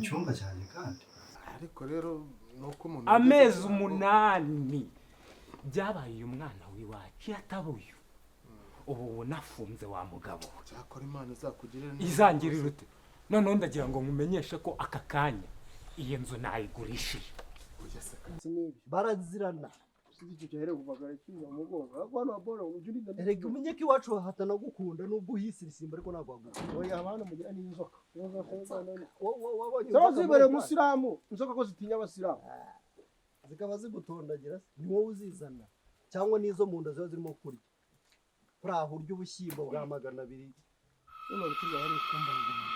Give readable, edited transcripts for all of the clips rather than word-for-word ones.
Cyumba cyanjye kandi. Ariko rero ni uko umuntu Amezi 8 byabaye. Uyu mwana w'iwacu yatabuye, ubu unafunze wa mugabo we. Cyakora Imana izakugirire neza. Izangirira ute? Noneho ndagira ngo nkumenyeshe ko aka kanya iyi nzu nayigurishije. Oya se. Barazirana. Erega Erega umenye ko iwacu hatanagukunda nubwo uhisirisimba, ariko ntabwo wagukunda. Oya, abantu mugira n'inzoka. Wabonye Zaba inzoka zibereye muri umusilamu, inzoka ko zitinya abasilamu. Zikaba zigutondagira se, ni wowe uzizana cyangwa n'izo mu nda ziba zirimo kurya? Uraho urya ubushyimbo bwa 200. None urutuga bari kumbangura.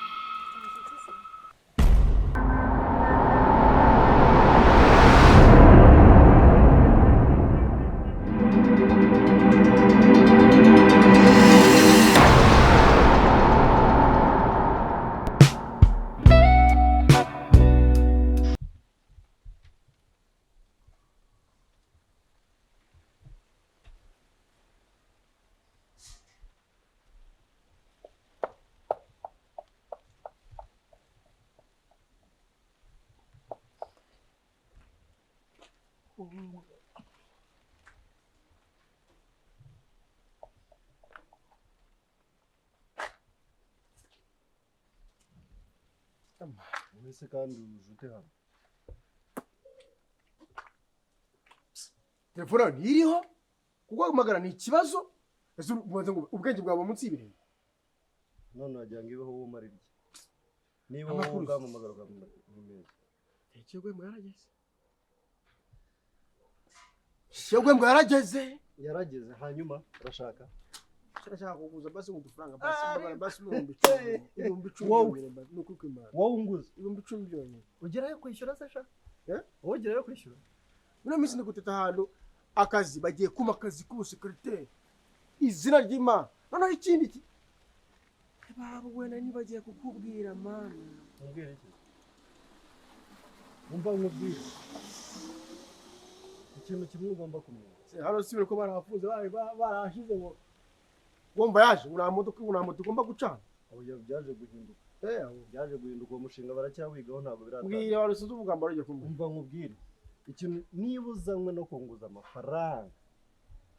Wese kandi uje ute hano? Telefone yawe ntiriho, kuguhamagara ni ikibazo. Ese ubanza ngo ubwenge bwawe munsi y'ibirenge? None wagira ngo ibeho wowe umara irye niba wowe Amakuru se? ugampamagara ukampamagara ni meza. Ikigwembwa yarageze, ikigwembwa yarageze. Yarageze, hanyuma urashaka? Ndashaka kuguza basi ngo udufaranga basi, mbabara basi 10,000, 10,000 Wowe. byonyine, ni ukuri kw'Imana. Wowe unguze? 10,000 byonyine. Ugerayo kwishyura se sha? Eh? Wowe ugerayo kwishyura? Muri iyo minsi ndi guteta ahantu akazi, bagiye kumpa akazi k'ubusekeriteri, izina ry'Imana. Noneho ikindi ki baba wenda nibagiye kukubwira, mana. Umbwira iki? Umva nkubwire ikintu kimwe ugomba kumenya. Hano si ko barahafunze, barahashize ngo wumva yaje ngo nta modoka, ngo nta moto ugomba gucana. Oya, byaje guhinduka. Eh, Byaje guhinduka, uwo mushinga baracyawigaho, ntabwo biratangira. Mbwira, wari usinze ubugambo wari ugiye kumbwira. Umva nkubwire ikintu: niba uzanywe no kunguza amafaranga,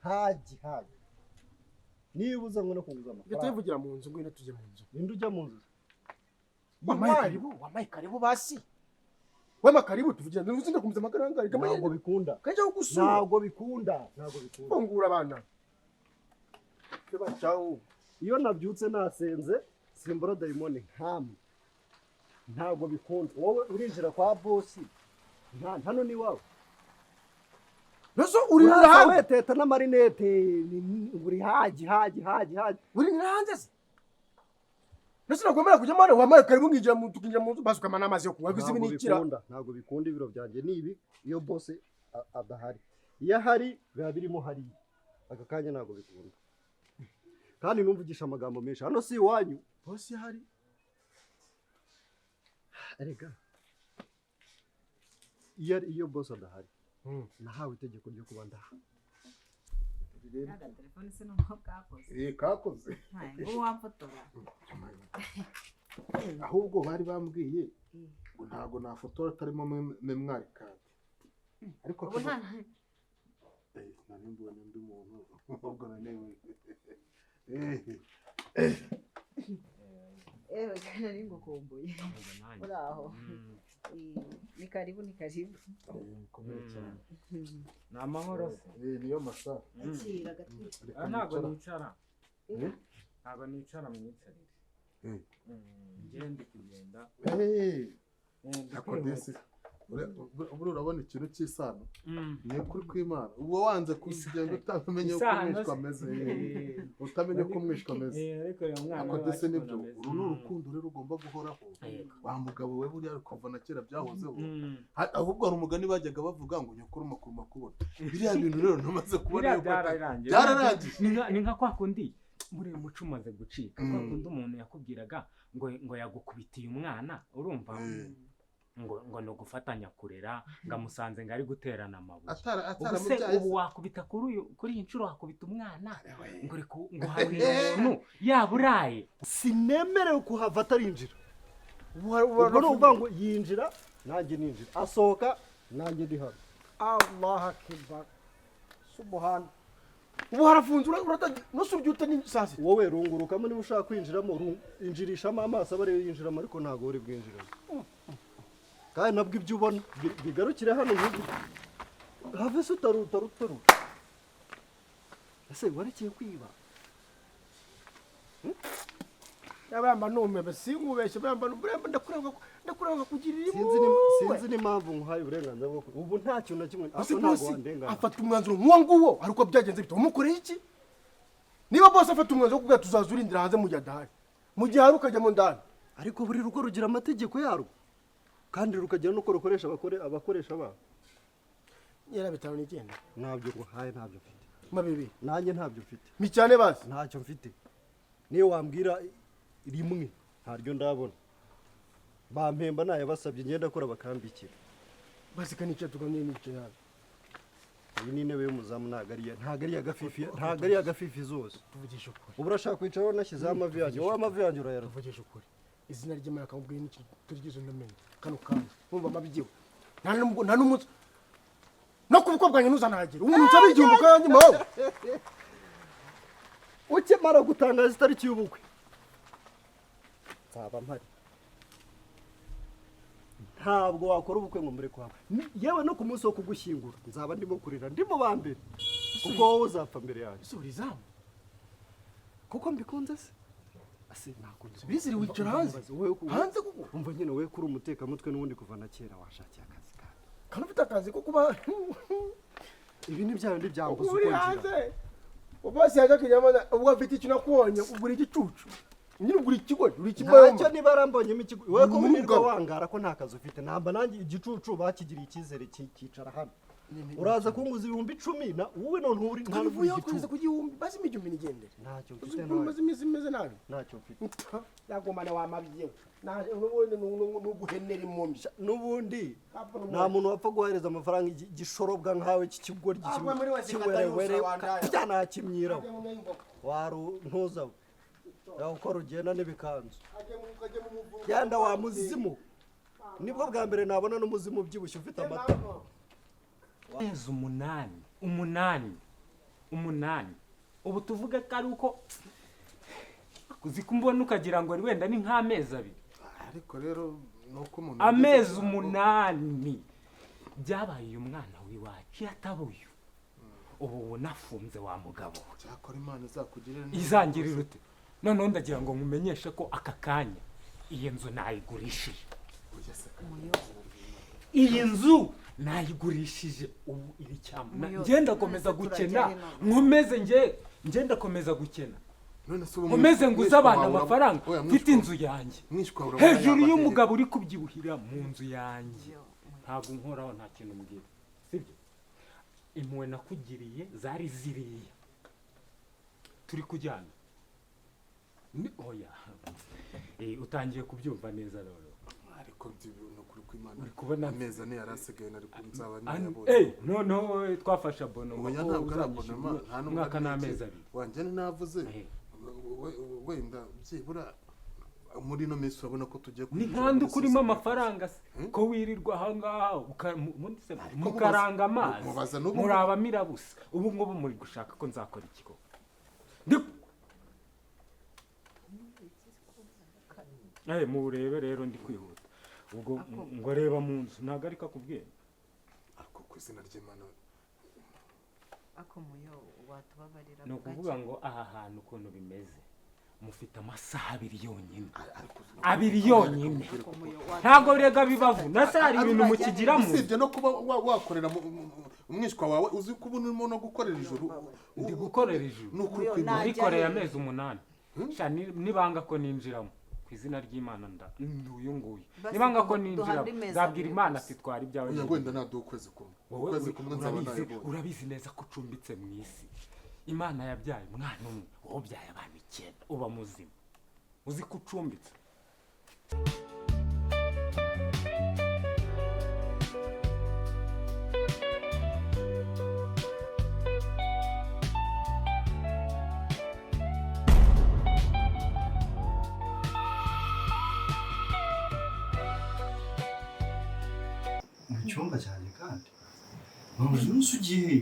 hagi hagi, niba uzanywe no kunguza Ibyo amafaranga. tubivugira mu nzu, ngwino tujye mu nzu. Ninde ujya mu nzu? Wampaye karibu, wampaye karibu basi, wema karibu tuvugira nzu, ndakumva amagaranga. Ntabwo bikunda. Kajya kugusura. Ntabwo bikunda, ntabwo bikunda. Fungura abana bacaho. Iyo nabyutse nasenze simbura dayimoni nkamwe, ntabwo bikunda. Wowe urinjira kwa bosi nta hano ni iwawe. Nazo urinira Uraza hanze. Weteta n'amarinete, uri hagi hagi hagi hagi. Urinira hanze se? Nase nakwemera kujya mwana, wampaye karibu nginjira mu, tukinjira mu nzu basi ukampa n'amazi yo kunywa, ariko Ntabwo ibi ni ikira. bikunda, ntabwo bikunda. Ibiro byanjye ni ibi. Iyo bosi adahari, iyo ahari biba birimo hariya. Aka kanya ntabwo bikunda, kandi numvugisha amagambo menshi, hano si iwanyu. Bosi hari? Erega iyo bosi adahari, nahawe itegeko ryo kuba ndaha. Agatelefone se noneho kakoze? Eh, kakoze. Ntago wamfotora. Ahubwo bari bambwiye ngo ntabwo nafotora atarimo memory card, ariko Ubu nta Eh, nari mbonye undi muntu ahubwo nanewe eh. Ewe, nari ngukumbuye. Uraho? Eh, ni karibu, ni karibu. Bikomeye cyane. Ni amahoro se? Eh, niyo masaha. Akira agatwi. Reka Ah, ntabwo nicara. nicara. Eh? Ntabwo nicara, mwicarire. Eh. Njye ndi kugenda. Eh, Eh, ndi ako kwihuta. desi. Buriya urabona ikintu cy'isano, ni ukuri kw'Imana, uba wanze kugenda utamenye uko Isano umwishwa se. ameze. Eh, Utamenye uko umwishwa ameze. Eh, ariko uyu mwana Ako wacu dese nibyo. ukuntu ameze. Uru ni urukundo rero ugomba guhoraho. Yego. Wa mugabo we, buriya kuva na kera byahozeho. Mm. Ahubwo hari umugani bajyaga bavuga ngo nyokuru makuru makubona. Biriya bintu rero namaze kubona Biriya yuko byararangiye. Byararangiye. Ni nka kwa kundi muri uyu muco umaze gucika, kwa kundi umuntu yakubwiraga ngo yagukubitiye umwana, urumva, ngo ni ugufatanya kurera, ngo amusanze ngo ari guterana amabuye. Ubu se Ataramubyaye. ubu wakubita kuri uyu, kuri iyi nshuro wakubita umwana ngo uri ngo uhanira umuntu yaba uraye? Sinemerewe kuhava atarinjira. Ubwo ni ukuvuga ngo yinjira nanjye ninjira, asohoka nanjye ndi hano. Allah akbar, subhana. Ubu harafunze, nusubye ni saa sita. Wowe rungurukamo niba ushaka kwinjiramo, injirishamo amaso aba ariyo yinjiramo, ariko ntabwo uri bwinjiremo. Kandi nabwo ibyo ubona bigarukire hano, ntugu have se utaruta rutaru. Ese warekeye kwiba? Yaba numebe sinkubeshye, yamba ndakureba kugirira Sinzi n'impamvu nkuhaye uburenganzira bwo ubu nta kintu na kimwe Ese ariko ntabwo bosi wandengana. afata umwanzuro nk'uwo nguwo, ariko byagenze bite? Umukoreye iki? Niba bosi afata umwanzuro wo kubwira tuzaza urindira hanze mu gihe adahari, mu gihe ahari ukajya mu ndani. Ariko buri rugo rugira amategeko yarwo, kandi rukagira n'uko rukoresha abakoresha babo. Yera bitanu n'icyenda. Ntabyo nguhaye, ntabyo mfite. Mabibi. Nanjye ntabyo mfite. Mi cyane basi. Ntacyo mfite. Niyo wambwira rimwe ntaryo ndabona. Bampemba nayabasabye, ngenda akora bakambikira. Basi kanica tuganire n'igice yawe. Iyi ni intebe y'umuzamu, ntabwo ari iya gafifi, ntabwo ari iya gafifi zose. Tuvugishe ukuri. Ubu urashaka kwicaraho nashyizeho amavi yanjye, wowe amavi yanjye urayaruta. Tuvugishe ukuri. Izina ry'Imana akamubwira n'ikintu turyizo ndamenye. Kano kanya nkumva amabyiwe. Nta n'umunsi no ku bukwe bwanjye ntuzanahagere. Umuntu nsaba igihumbi kanjye mawe. Ukimara gutangaza itariki y'ubukwe nzaba mpari. Ntabwo wakora ubukwe ngo mbure kwawe. Yewe no ku munsi wo kugushyingura nzaba ndimo kurira, ndi mu ba mbere, kuko wowe uzapfa mbere yanjye. Ese uri izamu? Kuko mbikunze se? Ase nakunze. Biziri wicara hanze. Hanze kuko. Umva nyine, wowe kuri umutekamutwe n'ubundi kuva na kera washakiye akazi kandi. Kandi ufite akazi ko kuba Ibi ni bya bindi byambuza uko uri ngira. hanze. Bose yaje kujyamo ubwo afite ikintu akubonye, ugura igicucu. Nyine ugura ikigori, uri ikibayoma. Ntacyo niba arambonyemo ikigo. Wowe ko Ni wirirwa umugabo. wangara ko nta kazi ufite, namba nanjye igicucu bakigiriye icyizere kicara hano. Uraza kunguza 10,000 na wowe none uri nta n'ubwo Twabivuyeho kugeza igicucu. ku gihumbi, basi igihumbi nigendere. Ntacyo Uzi mfite ukuntu nawe. maze iminsi meze nabi. Ntacyo mfite. Yagumana wa mabyewe. N'ubundi n'uguhenera impumyi. N'ubundi Ntabwo nta muntu wapfa guhereza amafaranga igishorobwa nkawe cy'ikigoryi Ahubwo muri wese kiwerewere kata yose wandaya. byanakimyiraho waru ntuzawe yawe uko rugenda n'ibikanzu genda wa muzimu. Nibwo bwa mbere nabona n'umuzimu ubyibushye ufite amata. Amezi umunani, umunani, umunani. Ubu tuvuge ko ari uko uzi kumbona ukagira ngo wenda ni nk'amezi abiri. Ariko rero nuko umuntu Amezi 8 byabaye uyu mwana w'iwacu yatabuye. Ubu unafunze wa mugabo we. Cyakora Imana izakugirira neza. Izangirira ute? Noneho ndagira ngo nkumenyeshe ko aka kanya iyi nzu nayigurishije. Oya se. Iyi nzu nayigurishije ubu iri cyamuna. Muyo, Ngenda komeza none se gukena, turajya he none? nkomeze nge ngenda komeza gukena. None se ubu Nkomeze nguze abantu amafaranga, Oya, mfite inzu yanjye. Mwishwa urabona Hejuru yaba y'umugabo uri kubyibuhira mu nzu yanjye. Yo, Ntabwo nkoraho, nta kintu mbwira. Sibyo? Impuhwe nakugiriye zari ziriya. Turi kujyana. Ni oya. Utangiye kubyumva neza rero. Ariko ni ukuri kw'Imana. Uri kubona amezi ane yari asigaye nari nzaba An- nayabonye. Noneho wowe twafashe abonoma Oya ko ntabwo ari uzanyishyura abonoma, nta nubwo umwaka ari n'amezi iki. abiri. Wanjye navuze wenda byibura muri ino minsi urabona ko tugiye Ni kwinjira nkandi muri ukurimo season. amafaranga se ko wirirwa ahangaha Ariko mukaranga amazi mubaza n'ubu muraba mirabusa. Ubu ngubu muri gushaka ko nzakora iki koko? Murebe rero ndi kwihuta. Ubwo ngo reba mu nzu ntabwo ariko akubwiye. Ariko ku izina ry'Imana Ako muyo watubabarira. Ni ukuvuga ngo aha hantu ukuntu bimeze mufite amasaha abiri yonyine, ariko abiri yonyine. Ntabwo rega bibavu nase hari ibintu mukigiramo. Usibye no kuba wakorera umwishywa wawe, uzi ko ubu urimo no gukorera ijuru. Ndi gukorera ijuru. Ni ukuri Muyo, kw'Imana. Narikoreye amezi 8. Sha, nibanga ko ninjiramo ku izina ry'Imana nda uyu nguyu. Basi Nibanga ko duhande ninjiramo imeza nzabwira abiri Imana gusa. ati twara ibyawe. Oya, wenda naduha ukwezi kumwe. Wowe Ukwezi kumwe nzaba nayabonye. urabizi neza ko ucumbitse mu isi. Imana yabyaye umwana umwe, wowe ubyaye abana 9, uba muzima. Uzi ko ucumbitse. cyumba cyanjye kandi mabuja umunsi ugiye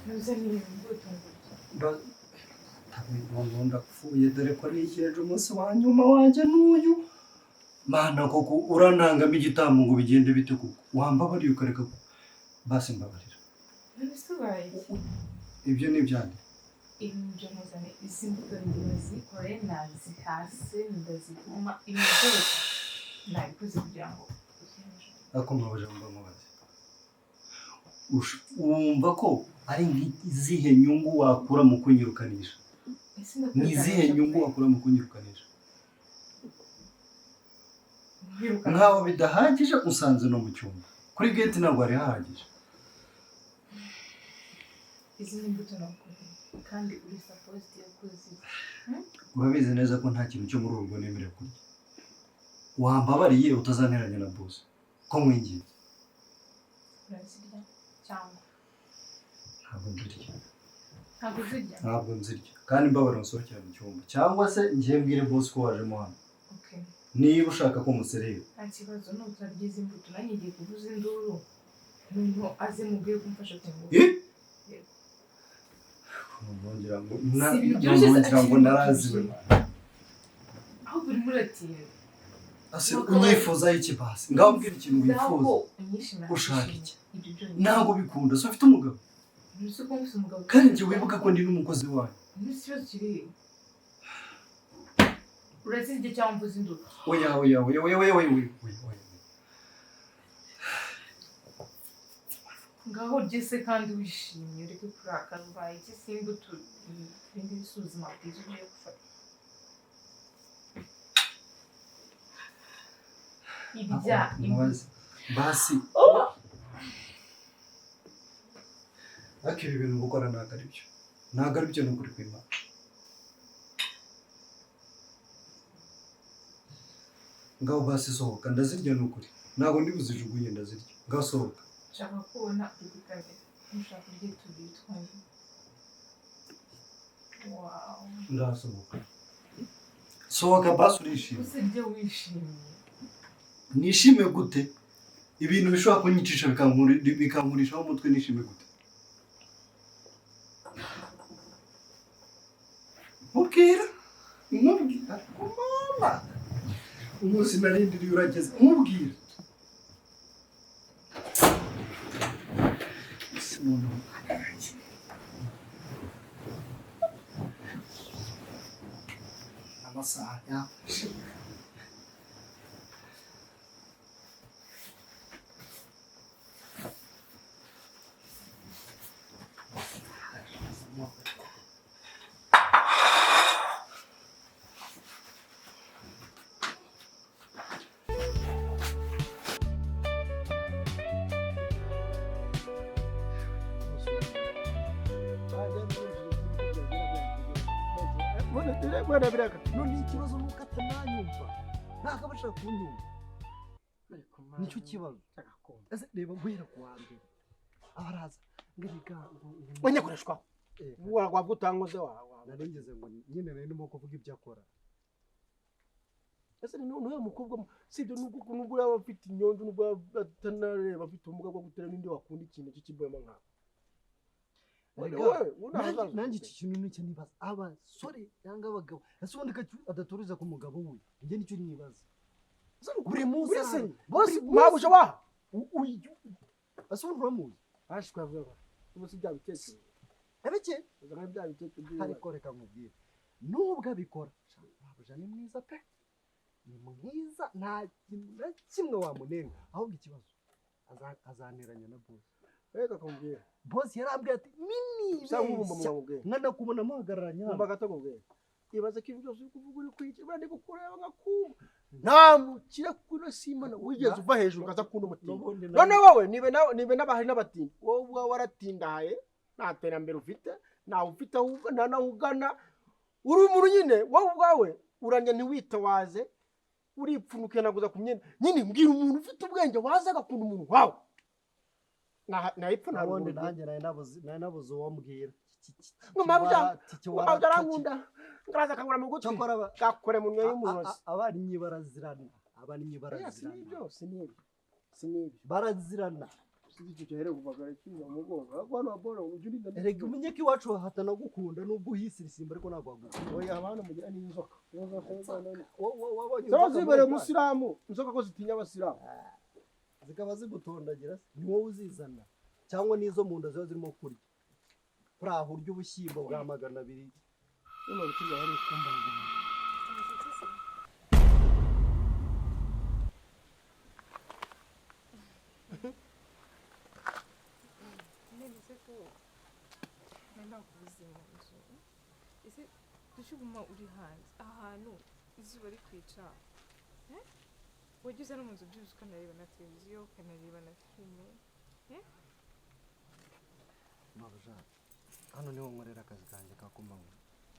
Ntuzaniye imbuto ngo Noneho ndapfuye dore ko ntegereje umunsi wa nyuma wanjye n'uyu. Mana koko uranangamo igitambo ngo bigende bite koko? Wambabariye ukareka ko basi mbabarira. None ubaye iki? Ibyo ni ibyande. Ibintu byo nkuzaniye izi mbuto ndazikore nazihase ndazivuma ibintu byose nabikoze kugira ngo uzenje. Ariko mbabarira mba nkubaze. Wumva ko ari nk'izihe nyungu wakura mu kunyirukanisha? Ese Ni izihe nyungu wakura mu kunyirukanisha? Nkwirukana. Nkaho bidahagije usanze no mu cyumba. Kuri gate ntabwo hari hahagije. Izi ni imbuto nagukoreye kandi uri supposed yo kuzirya. Urabizi neza ko nta kintu cyo muri uru rugo nemerewe kurya. Wambabariye utazanteranya na boss. Ko nkwinginze. Urazirya cyangwa Ntabwo nzirya. ntabwo uzirya? Ntabwo nzirya. Kandi mbabarira unsohokera mu cyumba. Cyangwa se ngiye mbwire boss ko wajemo hano. Okay. Niba ushaka ko muserera. Nta kibazo nutarya izi mbuto nanjye ngiye kuvuza induru noneho aze mubwire kumfasha kungura. Eh? Yego. Nongera ngo Si ibintu byoroshye nongera ngo akiri naraziwe. Ahubwo urimo uratinda. Ase unyifuza iki basi? Ngaho mbwira ikintu wifuza. Unyishimira. Ushaka iki? Ibyo byonyine. Ntabwo bikunda. So ufite umugabo. Ntuzi ko mfite umugabo. Kandi njye wibuka ko ndi n'umukozi wayo. Ntuzi ikibazo kiri he? Urazirya cyangwa mvuze induru? Oya oya oya oya oya oya oya oya oya. Ngaho urye se kandi wishimye ureke kurakara ubaye iki si imbuto ibindi si ubuzima bwiza ugiye gufata. Irya imbuto. Mubaze. Basi. Ariko ibi bintu gukora ntabwo ari byo. Ntabwo ari byo ni ukuri kw'Imana. Ngaho basi sohoka ndazirya ni ukuri. Ntabwo ndi buzijugunye ndazirya. Ngaho sohoka. Nshaka kubona uri kamera. Ntushaka urye tubiri twonyine. Wow. Ngaho sohoka. Sohoka basi urishimye. Uzirye wishimye. Nishime gute? Ibintu bishobora kunyicisha bikankurishaho umutwe nishime gute? Mubwira. Mubwira. Mama. Umunsi narindiriye urageze. Mubwira. Noneho. Amasaha yafashe. None ikibazo nuko atananyumva ntabwo aba ashaka kunyumva nicyo kibazo. Ese reba guhera ku wa mbere abaraza ngariga Wanyakoreshwaho. Wabwo utankoze wa. Narengeze ngo nyine nari ndimo kuvuga ibyo akora. Ese ni n'uyu mukobwa sibyo nubwo yaba afite inyonjo nubwo atanareba afite ubumuga bwo gutera n'indi wakunda ikintu cy'ikiboyama nkawe. Nanjye iki kintu nicyo nibaza abasore cyangwa abagabo ese ubundi adaturiza ku mugabo we njye nicyo nibaza. Buri munsi bose mabuje wa ese ubundi uramuzi ashwe avuga ubu si bya bitekerezo ebeke uzana bya bitekerezo. Ariko reka nkubwire nubwo abikora mabuja ni mwiza pe, ni mwiza nta kintu na kimwe wamunenga. Ahubwo ikibazo azanteranya na boss. Reka kumbwira boss yarambwiye ati mini nkana kubona muhagararanye hano. Umva gato nkubwire ibaze ko ibyo byose uri kuvuga uri kwica buriya ndi kukureba nkakumva nta mukire kuno simana wigeze uva hejuru ukaza kuno umutinda. None wowe nibe n'abahari n'abatinda wowe ubwawe waratindahaye nta terambere ufite ntawe ufite nta naho ugana uri umuntu nyine wowe ubwawe uranya ntiwitawaze uripfunuka naguza ku myenda nyine mbwira umuntu ufite ubwenge waza agakunda umuntu wawe. Nahipfa nta Ubundi rundi. Nanjye nari nabuze uwo mbwira. Ngo mabya arankunda ngaraza akangura mu gutwi gakore mu myoyo y'umurozi. Abarinnyi barazirana. Abarinnyi barazirana. Si nibyo si nibyo si nibyo barazirana. Sinzi icyo cyahereye kuva kare kinywa mu mugongo. Ariko hano habora ujya urinda. Erega umenye ko iwacu hatanagukunda nubwo uhisirisimba ariko ntabwo wagukunda. Oya, abana mugira n'inzoka. Wabonye Zaba inzoka muri zibereye etaje? Umusilamu, inzoka ko zitinya abasilamu. Zikaba zigutondagira se? Ni wowe uzizana cyangwa n'izo mu nda ziba zirimo kurya uraho urya ubushyimbo bwa 200. None urukiza bari kumbangamira. Umushyitsi se? None se ko nenda kubuze mu nzu, ese kuki uguma uri hanze ahantu izuba rikwica? Eh? Wajya uza no mu nzu byibuze ukanareba na televiziyo, ukanareba na filime. Mabuja, hano niho nkorera akazi kanjye ka kumanywa.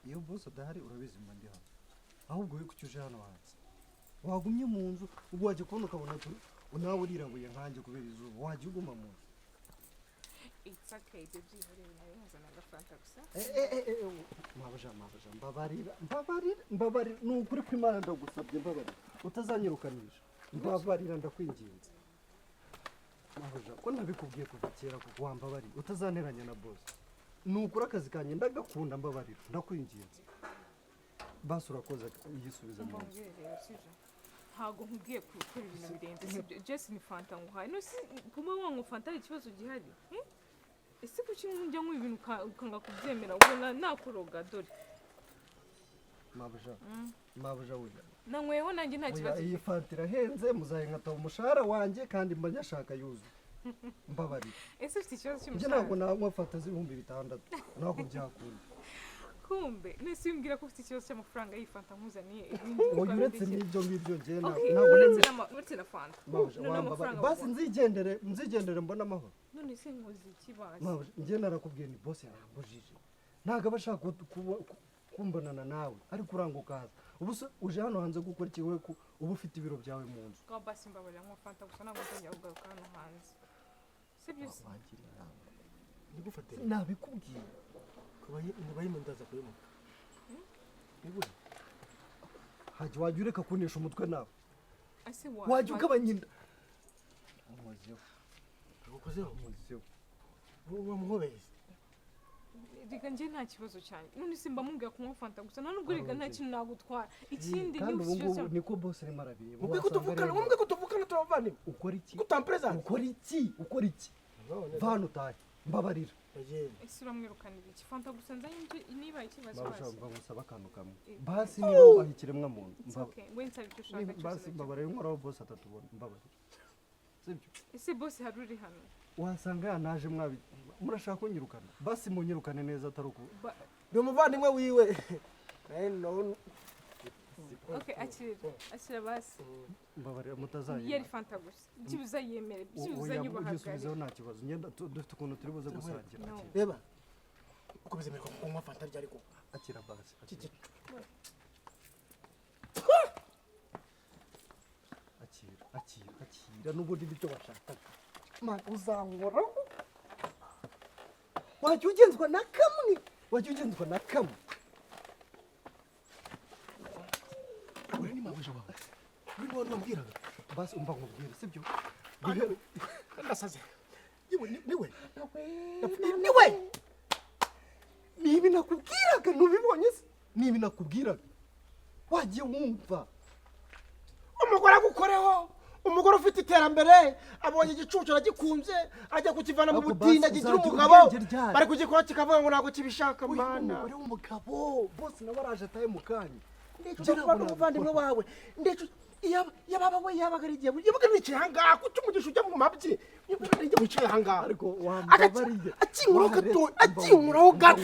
Iyo boss adahari urabizi mba ndi hano. Ahubwo wowe kuki uje hano hanze? Wagumye mu nzu, ubwo wajya kubona ukabona nawe urirabuye nkanjye kubera izuba, wajya uguma mu nzu. It's okay, ibyo byihorere, nawe nkuzana agafanta gusa. Mabuja, mabuja, mbabarira, mbabarira, mbabarira, ni ukuri kw'Imana ndagusabye, mbabarira utazanyirukanisha, mbabarira ndakwinginze. Mabuja, ko nabikubwiye kuva kera kuko wambabarira utazanteranya na boss. Ni ukuri akazi kanjye ndagakunda, mbabarira ndakwinginze. Basi urakoze, yisubize Umva mu nzu. nkubwire rero, sibyo? Ntabwo nkubwiye gukora ibintu birenze, sibyo? Jesi, ni fanta nguhaye. No si kuba wanywa fanta hari ikibazo gihari? Eh? Ese kuki njya nywa ibintu ukanga kubyemera? Ubona nakuroga dore. Mabuja, mabuja we. Nanyweho nanjye nta Oya, kibazo. iyi fanta irahenze, muzayinkata umushahara wanjye kandi mba nyashaka yuzuye. Mbabarira. Ese ufite ikibazo Njye cy'umushahara? ntabwo nanywa fanta z'6000, ntabwo byakunda. Kumbe nese umbwira ko ufite ikibazo cy'amafaranga y'iyi fanta nkuzaniye, ibindi Oya, ukaba uretse ndekera. n'ibyo ngibyo njye Okay, ntabwo uretse nemera. Uretse na fanta. Mabuja, None wambabarira. amafaranga Basi baguha? nzigendere, nzigendere mbone amahoro. None se nkoze iki basi? Mabuja, njye narakubwiye ni boss yarambujije. Ntabwo aba ashaka kumbonana nawe, ariko uranga ukaza. Ubu se uje hano hanze gukora iki wowe ko uba ufite ibiro byawe mu nzu? Ngaho basi mbabarira nywa fanta gusa, ntabwo nzongera kugaruka hano hanze, sibyo se? Wangira inama. Ndigufate. Nabikubwiye. Kubaye kubaye mu ndaza kuyimuka. Nibura. Hajya wajya ureka kunesha umutwe nawe. Ese wa Wajya ugabanya inda. Nkozeho, Ukozeho. nkozeho. Wamuhobeye. Reka njye nta kibazo cyane. None se mba mubwira kunywa fanta gusa, nta nubwo reka nta kintu nagutwara. Ikindi Kandi niba ubu ufite ikibazo ngubu niko boss arimo arabireba. Mubwiye ko Wasanga tuvukana, areba. mubwiye ko tuvukana turabavandimwe. Ukora iki? Kutamprezante. Ukora iki? Ukora iki? None Vana utahe. Mbabarira. ndagenda. Ese uramwirukanira iki? Fanta gusa nzanye niba ikibazo Mabuja, basi. mba ngusaba akantu kamwe. Eh. Basi niba wubaha ikiremwa muntu. It's okay, we nsaba icyo ushaka cyose Basi ndacyo. mbabarira inkoraho boss atatubona. Mbabarira. Sibyo? Ese boss hari uri hano? Wasanga yanaje mwabi. Murashaka kunyirukana. Basi munyirukane neza atari uku. Ndi umuvandimwe wiwe. Naye none Okay, akira, akira basi. Mbabarira mutazanyirukana. Yari fanta gusa, byibuze yemere, byibuze Oya, nyubahagare. ugisubizeho nta kibazo. Ngenda dufite ukuntu turi buze gusangira. No. Akira. Reba. Uko bizemerwa kunywa fanta ryari koko? Akira basi. Akira. Akira, akira, akira. N'ubundi nibyo washakaga. Man, uzankoraho. Wajya ugenzwa na kamwe. Wajya ugenzwa na kamwe. Uri ni mabuja wawe. Uri ni wari wambwiraga. Basi umva nkubwire, sibyo? Guhera Ndasaze. Niwe niwe. Niwe. ni ibi nakubwiraga, ntubibonye se? Ni ibi nakubwiraga. Wagiye wumva. Umugore agukoreho. Umugore ufite iterambere abonye igicucu aragikunze, ajya kukivana mu Ariko butindi basi agigira uzagira umugabo, ubwenge ryari? bari kugikora kikavuga ngo ntabwo kibishaka. Uyu Mana, umugore w'umugabo, boss nawe araje atahe mu kanya. Ndicuza kuba n'umuvandimwe wawe. Ndicuza yababa we yabaga ari igihe yabaga yicaye ahangaha. Kuki umugisha ujya mu mabyi yabaga ari igihe wicaye ahangaha? Ariko wambabariye. Akinkuraho gato, akinkuraho gato.